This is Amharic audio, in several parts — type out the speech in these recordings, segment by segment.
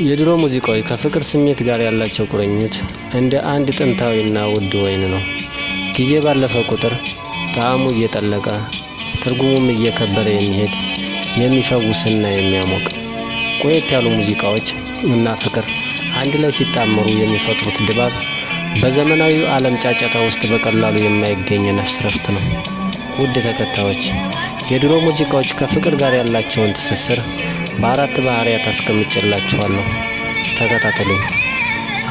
የድሮ ሙዚቃዎች ከፍቅር ስሜት ጋር ያላቸው ቁርኝት እንደ አንድ ጥንታዊና ውድ ወይን ነው። ጊዜ ባለፈ ቁጥር ጣዕሙ እየጠለቀ፣ ትርጉሙም እየከበረ የሚሄድ፣ የሚፈውስና የሚያሞቅ። ቆየት ያሉ ሙዚቃዎች እና ፍቅር አንድ ላይ ሲጣመሩ የሚፈጥሩት ድባብ በዘመናዊው ዓለም ጫጫታ ውስጥ በቀላሉ የማይገኝ የነፍስ እረፍት ነው። ውድ ተከታዮች፣ የድሮ ሙዚቃዎች ከፍቅር ጋር ያላቸውን ትስስር በአራት ባህሪያት አስቀምጬላችኋለሁ። ተከታተሉኝ።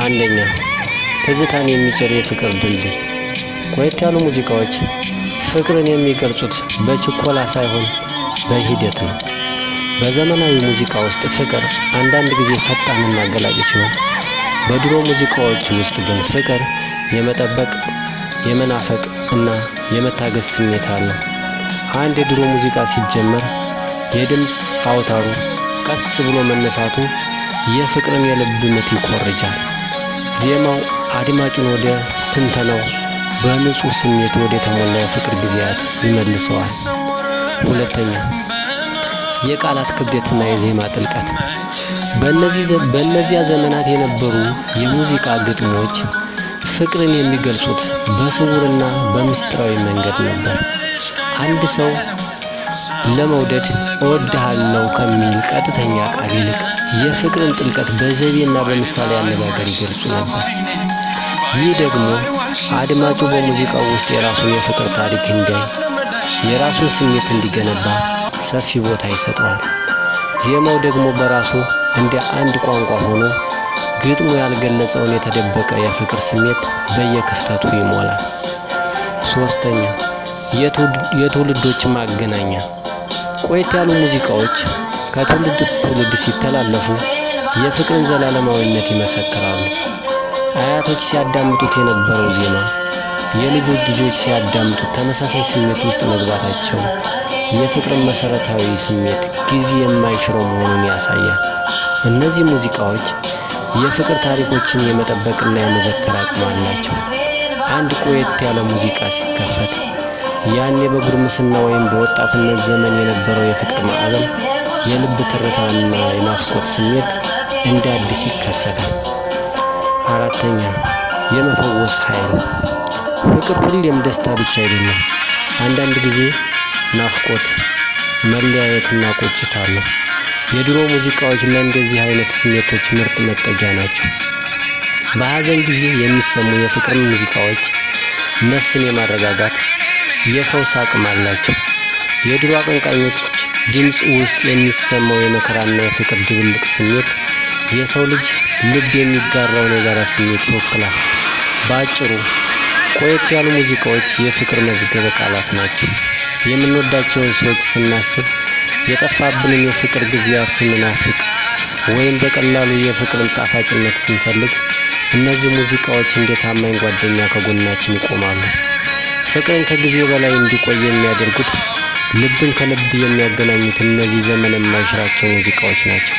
አንደኛ፣ ትዝታን የሚጭር የፍቅር ድልድይ። ቆየት ያሉ ሙዚቃዎች ፍቅርን የሚገልጹት በችኮላ ሳይሆን በሂደት ነው። በዘመናዊ ሙዚቃ ውስጥ ፍቅር አንዳንድ ጊዜ ፈጣንና ገላጭ ሲሆን፣ በድሮ ሙዚቃዎች ውስጥ ግን ፍቅር የመጠበቅ፣ የመናፈቅ እና የመታገስ ስሜት አለው። አንድ የድሮ ሙዚቃ ሲጀመር የድምፅ አውታሩ ቀስ ብሎ መነሳቱ የፍቅርን የልብ ምት ይኮርጃል። ዜማው አድማጩን ወደ ትንተናው፣ በንጹህ ስሜት ወደ ተሞላ የፍቅር ጊዜያት ይመልሰዋል። ሁለተኛ፣ የቃላት ክብደትና የዜማ ጥልቀት። በእነዚያ ዘመናት የነበሩ የሙዚቃ ግጥሞች ፍቅርን የሚገልጹት በስውርና በምስጢራዊ መንገድ ነበር። አንድ ሰው ለመውደድ "እወድሃለሁ" ከሚል ቀጥተኛ ቃል ይልቅ የፍቅርን ጥልቀት በዘቤና በምሳሌ አነጋገር ይገልጹ ነበር። ይህ ደግሞ አድማጩ በሙዚቃው ውስጥ የራሱን የፍቅር ታሪክ እንዲያይ፣ የራሱን ስሜት እንዲገነባ ሰፊ ቦታ ይሰጠዋል። ዜማው ደግሞ በራሱ እንደ አንድ ቋንቋ ሆኖ ግጥሙ ያልገለጸውን የተደበቀ የፍቅር ስሜት በየክፍተቱ ይሞላል። ሶስተኛ፣ የትውልዶች ማገናኛ። ቆየት ያሉ ሙዚቃዎች ከትውልድ ትውልድ ሲተላለፉ የፍቅርን ዘላለማዊነት ይመሰክራሉ። አያቶች ሲያዳምጡት የነበረው ዜማ የልጆች ልጆች ሲያዳምጡት ተመሳሳይ ስሜት ውስጥ መግባታቸው የፍቅርን መሰረታዊ ስሜት ጊዜ የማይሽረው መሆኑን ያሳያል። እነዚህ ሙዚቃዎች የፍቅር ታሪኮችን የመጠበቅና የመዘከር አቅም አላቸው። አንድ ቆየት ያለ ሙዚቃ ሲከፈት ያኔ በጉርምስና ወይም በወጣትነት ዘመን የነበረው የፍቅር ማዕበል፣ የልብ ትርታና የናፍቆት ስሜት እንደ አዲስ ይከሰታል። አራተኛ፣ የመፈወስ ኃይል። ፍቅር ሁሌም ደስታ ብቻ አይደለም። አንዳንድ ጊዜ ናፍቆት፣ መለያየትና ቁጭት አለው። የድሮ ሙዚቃዎች ለእንደዚህ አይነት ስሜቶች ምርጥ መጠጊያ ናቸው። በሐዘን ጊዜ የሚሰሙ የፍቅር ሙዚቃዎች ነፍስን የማረጋጋት፣ የፈውስ አቅም አላቸው። የድሮ አቀንቃኞች ድምፅ ውስጥ የሚሰማው የመከራና የፍቅር ድብልቅ ስሜት የሰው ልጅ ልብ የሚጋራውን የጋራ ስሜት ይወክላል። በአጭሩ፣ ቆየት ያሉ ሙዚቃዎች የፍቅር መዝገበ ቃላት ናቸው። የምንወዳቸውን ሰዎች ስናስብ፣ የጠፋብንን የፍቅር ጊዜያት ስንናፍቅ ወይም በቀላሉ የፍቅርን ጣፋጭነት ስንፈልግ እነዚህ ሙዚቃዎች እንደ ታማኝ ጓደኛ ከጎናችን ይቆማሉ። ፍቅርን ከጊዜ በላይ እንዲቆይ የሚያደርጉት፣ ልብን ከልብ የሚያገናኙት እነዚህ ዘመን የማይሽራቸው ሙዚቃዎች ናቸው።